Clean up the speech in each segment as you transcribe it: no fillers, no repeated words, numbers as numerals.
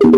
Bapak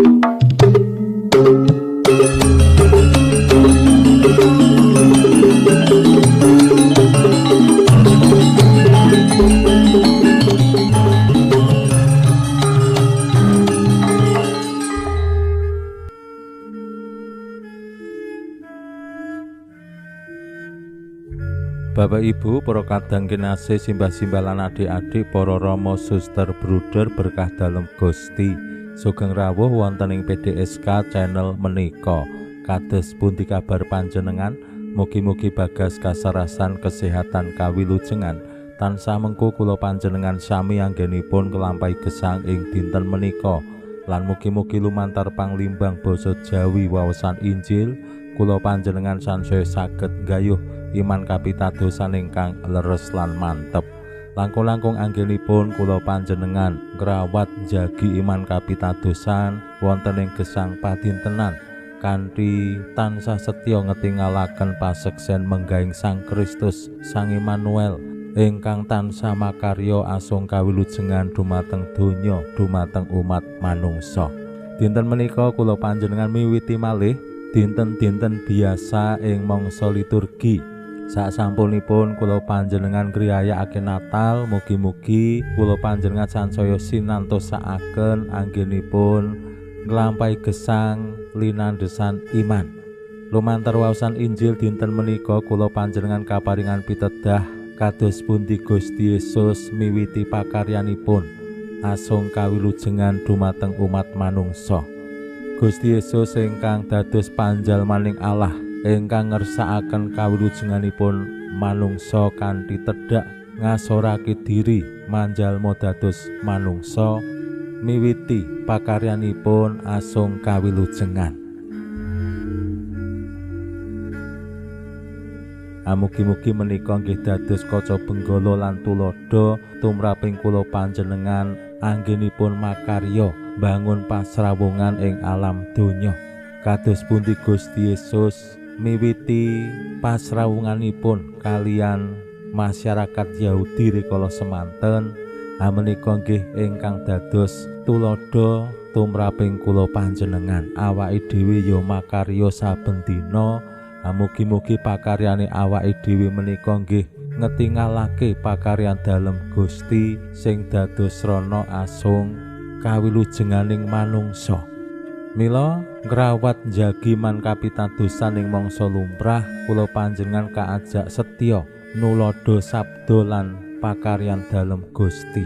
Ibu, para kadang kinasih, simbah-simbah lan adik-adik, para rama, suster, bruder berkah dalem Gusti. Sugeng rawuh wonten ing PDSK channel menika. Kados pundi kabar panjenengan? Mugi-mugi bagas kasarasan kesehatan kawilujengan. Tansah mengko kula panjenengan sami anggenipun nglampahi gesang ing dinten menika. Lan mugi-mugi lumantar panglimbang basa Jawi wawasan Injil kula panjenengan sansaya saged nggayuh iman kapitadosan ingkang leres lan mantep. Langkung-langkung anggenipun kula panjenengan ngrawat njagi iman kapitadosan wonten ing gesang padintenan kanthi tansah setya ngetingalaken paseksen menggahing Sang Kristus Sang Immanuel ingkang tansah makarya asung kawilujengan dumateng donya dumateng umat manungsa. Dinten menika kula panjenengan miwiti malih dinten-dinten biasa ing mangsa liturgi. Sasampunipun kula panjenengan ngriyayakake Natal, mugi-mugi kula panjenengan sansaya sinantosakaken anggenipun nglampahi gesang linandhesan iman. Lumantar waosan Injil dinten menika kula panjenengan kaparingan pitedah kados pundi Gusti Yesus miwiti pakaryanipun asung kawilujengan dumateng umat manungsa. Gusti Yesus ingkang dados panjalmaning Allah ingkang ngersakaken kawilujenganipun manungsa kanthi tedhak ngasorake diri manjalma dados manungsa miwiti pakaryanipun asung kawilujengan. Amugi-mugi menika nggih dados kaca benggala lan tuladha tumraping kula panjenengan anggenipun makarya bangun pasrawungan ing alam donya. Kados pundi Gusti Yesus miwiti pasrawunganipun kalian masyarakat Yahudi rikala semanten, menika nggih ingkang dados tuladha tumraping kula panjenengan. Awake dhewe ya makarya saben dina, mugi-mugi pakaryane awake dhewe menika nggih ngetingalake pakaryan dalem Gusti sing dados srana asung kawilujenganing manungsa. Mila ngrawat njagi man kapitadosan ing mangsa lumrah kula panjenengan kaajak setya nuladha sabda lan pakaryan dalem Gusti.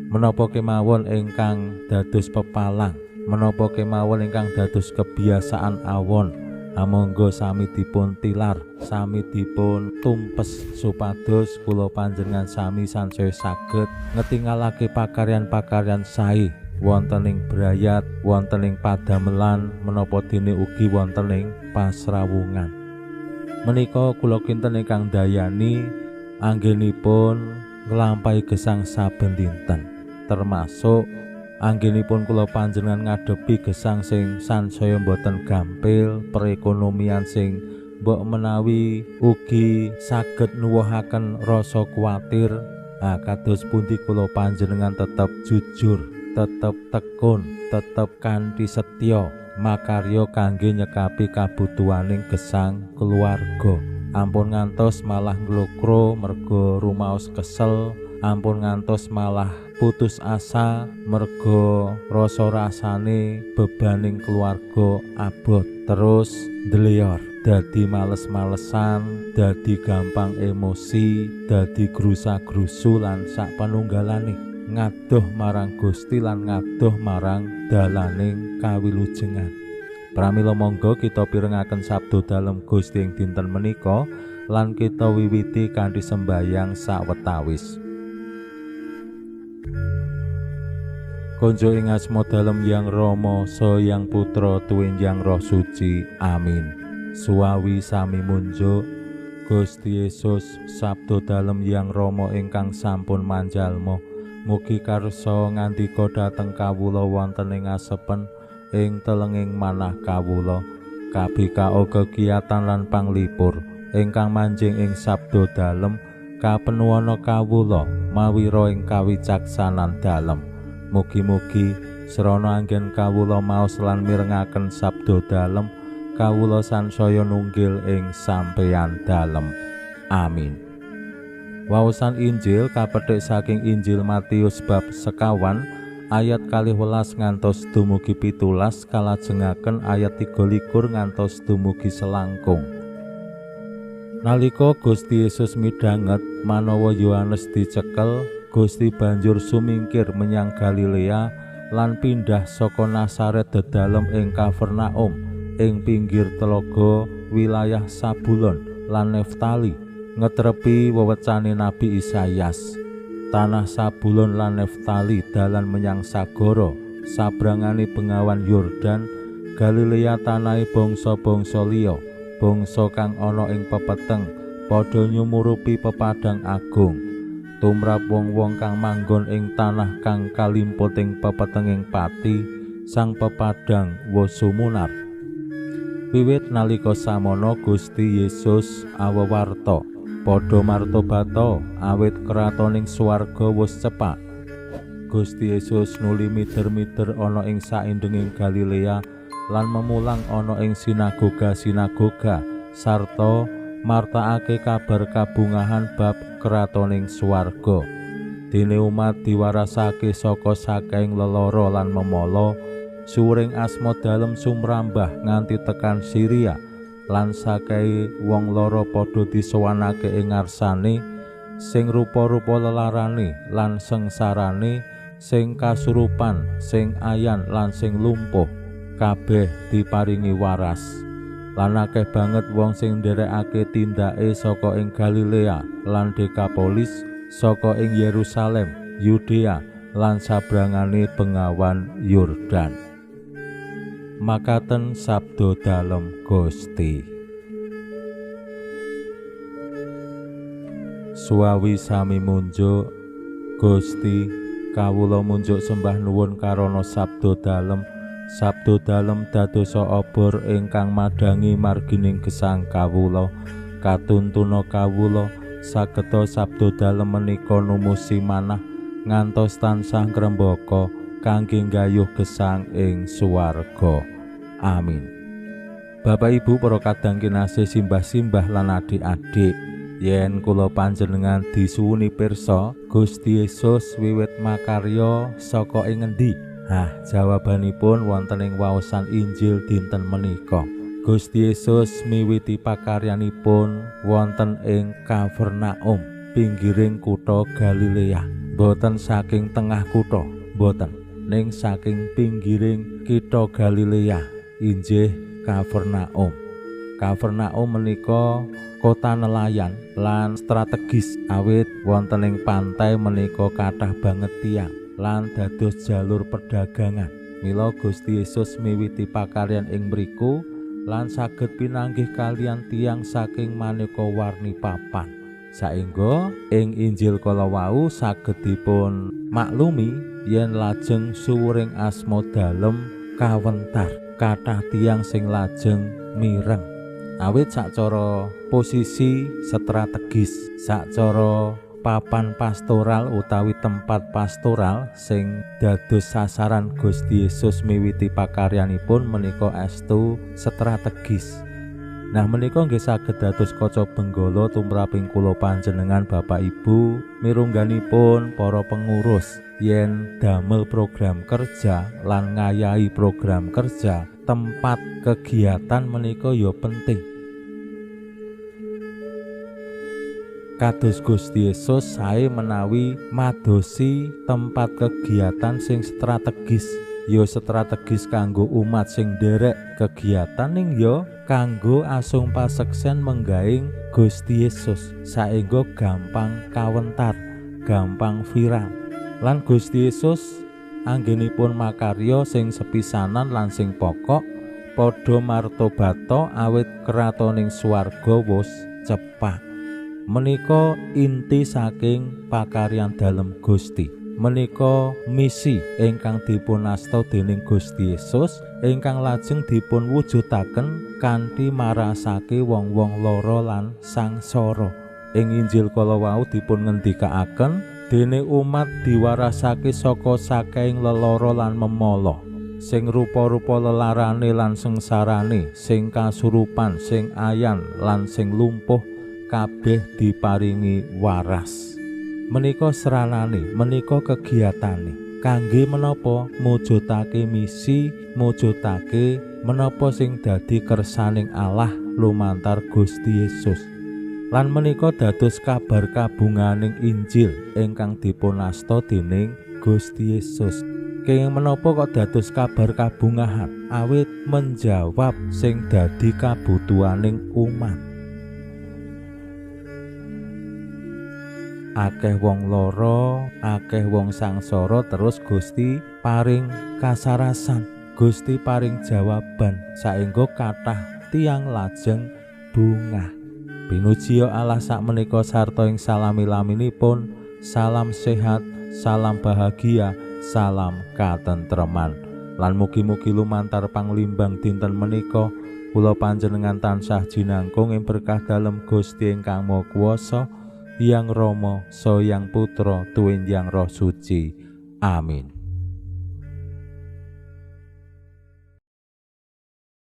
Menapa kemawon ingkang dados pepalang, menapa kemawon ingkang dados kebiasaan awon, amangga sami dipun tilar, sami dipun tumpes supados kula panjenengan sami sansaya saged ngetingalake pakaryan-pakaryan sae wonten ing brayat, wonten ing padamelan, menapa dene ugi wonten ing pasrawungan. Menika kula kinten ingkang dayani anggenipun nglampahi gesang saben dinten, termasuk anggenipun kula panjenengan ngadepi gesang sing sansaya boten gampil, perekonomian sing mbok menawi ugi saged nuwuhaken rasa kuwatir. Kados pundi kula panjenengan tetep jujur, tetep tekun, tetep kanthi setya makarya kangge nyekapi kabutuhaning gesang keluarga. Ampun ngantos malah nglokro merga rumaos kesel, ampun ngantos malah putus asa merga rasa rasane bebaning keluarga abot terus ndleyor, dadi males-malesan, dadi gampang emosi, dadi grusa-grusu lan sak panunggalane. Ngadoh marang Gusti lan ngadoh marang dalaning kawilujengan. Pramila monggo kita pirengaken sabda dalem Gusti ing dinten menika lan kita wiwiti kanthi sembayang sawetawis. Konjo ing asma dalem Yang Rama, Saha Yang Putra, tuwin Yang Roh Suci. Amin. Suwawi sami munjuk Gusti Yesus sabda dalem Yang Rama ingkang sampun manjalma. Mugi karsa ngandika dhateng kawula wonten ing asepen ing telenging manah kawula. Kabikao kegiatan lan panglipur ingkang manjing ing sabda dalem kapenuwana kawula mawira ing kawicaksanan dalem. Mugi-mugi srana anggen kawula maos lan mirengaken sabda dalem, kawula sansaya nunggil ing sampeyan dalem. Amin. Waosan Injil kapethik saking Injil Matius bab 21 ayat 12 ngantos dumugi 17 kalajengaken ayat 23 ngantos dumugi selangkung. Nalika Gusti Yesus midhanget manawa Yohanes dicekel, Gusti banjur sumingkir menyang Galilea lan pindah saka Nazaret dedalem ing Kapernaum ing pinggir telaga wilayah Sabulon lan Neftali, ngetrepi wewecane Nabi Isaias. Tanah Sabulon lan Neftali dalan menyang sagara sabrangane bengawan Yordan, Galilea tanahe bangsa-bangsa liya, bangsa kang ana ing pepeteng padha nyumurupi pepadang agung. Tumrap wong-wong kang manggon ing tanah kang kalimput ing pepetenging pati, sang pepadang wis sumunar. Wiwit nalika samono Gusti Yesus awewarta, padha martobata awit kratoning swarga wis cepak. Gusti Yesus nuli mider-mider ana ing saindenging Galilea lan memulang ana ing sinagoga-sinagoga sarta martakake kabar kabungahan bab kratoning swarga. Dene umat diwarasake saka saking lelara lan memala, suwuring asma dalem sumrambah nganti tekan Syria, lan sakehe wong lara padha disowanake ing ngarsane, sing rupa-rupa lelarane lan sengsarane, sing kasurupan, sing ayan lan sing lumpuh, kabeh diparingi waras. Lan akeh banget wong sing nderekake tindake saka ing Galilea lan Dekapolis, saka ing Yerusalem, Yudea lan sabrangane bengawan Yordan. Makaten sabda dalem Gusti. Suwawi sami munjuk Gusti, kawula munjuk sembah nuwun karana sabda dalem. Sabda dalem dadosa obor ingkang madhangi margining gesang kawula. Katuntuna kawula sageta sabda dalem menika numusi manah ngantos tansah ngrembaka kangge nggayuh gesang ing swarga. Amin. Bapak Ibu para kadang kinasih, simbah-simbah lan adik-adik, yen kula panjenengan disuwuni pirsa Gusti Yesus wiwit makarya saka ing ngendi? Hah, jawabanipun wonten ing waosan Injil dinten menika. Gusti Yesus miwiti pakaryanipun wonten ing Kapernaum, pinggiring kutha Galilea. Boten saking tengah kutha, boten, ning saking pinggiring kitha Galilea, injih Kapernaum. Kapernaum menika kota nelayan lan strategis, awit wonten ing pantai menika kathah banget tiyang lan dados jalur perdagangan. Mila Gusti Yesus miwiti pakaryan ing mriku lan saged pinanggih kaliyan tiyang saking maneka warni papan. Saengga ing Injil kala wau saged dipun maklumi yen lajeng suwuring asma dalem kawentar kathah tiyang sing lajeng mireng. Awit sacara posisi strategis, sacara papan pastoral utawi tempat pastoral sing dados sasaran Gusti Yesus miwiti pakaryanipun menika estu strategis. Nah, menika nggih saged dados kaca benggala tumraping kula panjenengan Bapak Ibu mirungganipun para pengurus yen damel program kerja lan ngayahi program kerja, tempat kegiatan menika ya penting. Kados Gusti Yesus sae menawi madosi tempat kegiatan sing strategis, ya strategis kanggo umat sing nderek kegiatan ning ya kanggo asung paseksen menggaing Gusti Yesus saengga gampang kawentar, gampang viral. Lan Gusti Yesus anggenipun makarya sing sepisanan lan sing pokok padha martobata awit kratoning swarga wis cepak. Menika inti saking pakaryan dalem Gusti. Menika misi ingkang dipun asta dening Gusti Yesus ingkang lajeng dipun wujudaken kanthi marasake wong-wong lara lan sangsara. Ing Injil kala wau dipun ngendikaaken Dene umat diwarasake saka saking lelara lan memala, sing rupa-rupa lelarane lan sengsarane, sing kasurupan, sing ayan lan sing lumpuh kabeh diparingi waras. Menika sranane, menika kegiatane kangge menapa mujudake misi, mujudake menapa sing dadi kersaning Allah lumantar Gusti Yesus. Lan menika dados kabar kabunganing Injil ingkang dipunasta dening Gusti Yesus. Kenging menapa kok dados kabar kabungahan? Awit menjawab sing dadi kabutuhaning umat. Akeh wong lara, akeh wong sangsara, terus Gusti paring kasarasan, Gusti paring jawaban saengga kathah tiyang lajeng bungah. Pinujiya Allah sakmenika sarta ing salami-laminipun, salam sehat, salam bahagia, salam katentreman. Lan mugi-mugi lumantar panglimbang dinten menika kula panjenengan tansah jinangkung ing berkah dalem Gusti ingkang Maha Kuwasa, Yang Rama, Sang Putra, tuwin Yang Roh Suci. Amin.